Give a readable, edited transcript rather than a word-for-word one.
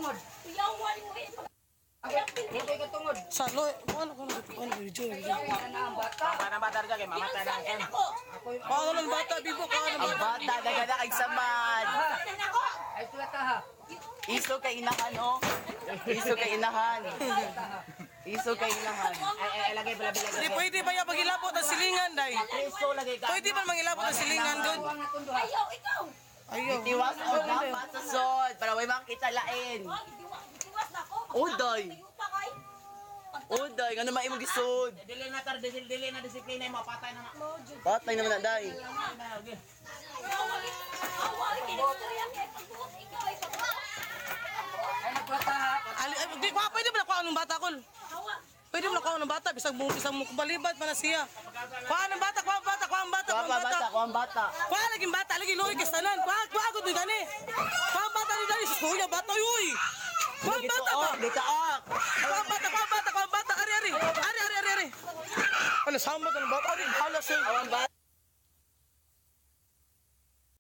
Katungod. Yawan mo eh. Ako'y katungod. Sa lo, ano ko ano ko video. Video. Ana ang bata. Para bata rin kay mamatay na Ginsan ako. Ako'y Paano ng bata bibo ka ng Ang bata nagana kay samad. Ginsan ako. Ay sulata ha. Iso kay inahan oh. Iso kay inahan. Iso kay inahan. Ay ay lagay bala bila. Di pwede ba ya pagilabot ang silingan day? Iso lagay ka. Pwede ba mangilabot ang silingan doon? Ang atong duha. Ayaw, ikaw. Ayaw. Tiwas o dapat sa sod para way makita lain. Oh, gidiwas na ako. Oh, day. Pagpayupa kay. Uday, ngano man imong gisod? Dili na tar dili dili na disiplina mo patay na na. Patay naman na day. Awa, kinistorya kay pagbuot ikaw ay pagbuot. Ay nagsulata ha. Ali, ay, di pa pwede ba nakuha ng bata kol? Awa. Pwede mo nakuha ng bata bisag mo bisag mo balibad man na siya. Kuha ng bata, kuha ang bata, kuha ang bata, Kuha kuha ang pa bata, bata. kuha ang bata. Kuha lagi bata, lagi luoy kay tanan. Kuha, kuha gud ni dani. Kuha ang bata ni dani, sus kuya bata uy. Kuha ang bata ba? Gitaok, gitaok. Kuha ang bata, kuha ang bata, kuha ang bata. Ari, ari. Ari, ari, ari, ari. Ano samot ang bata? Ari, hala siya. Ang bata.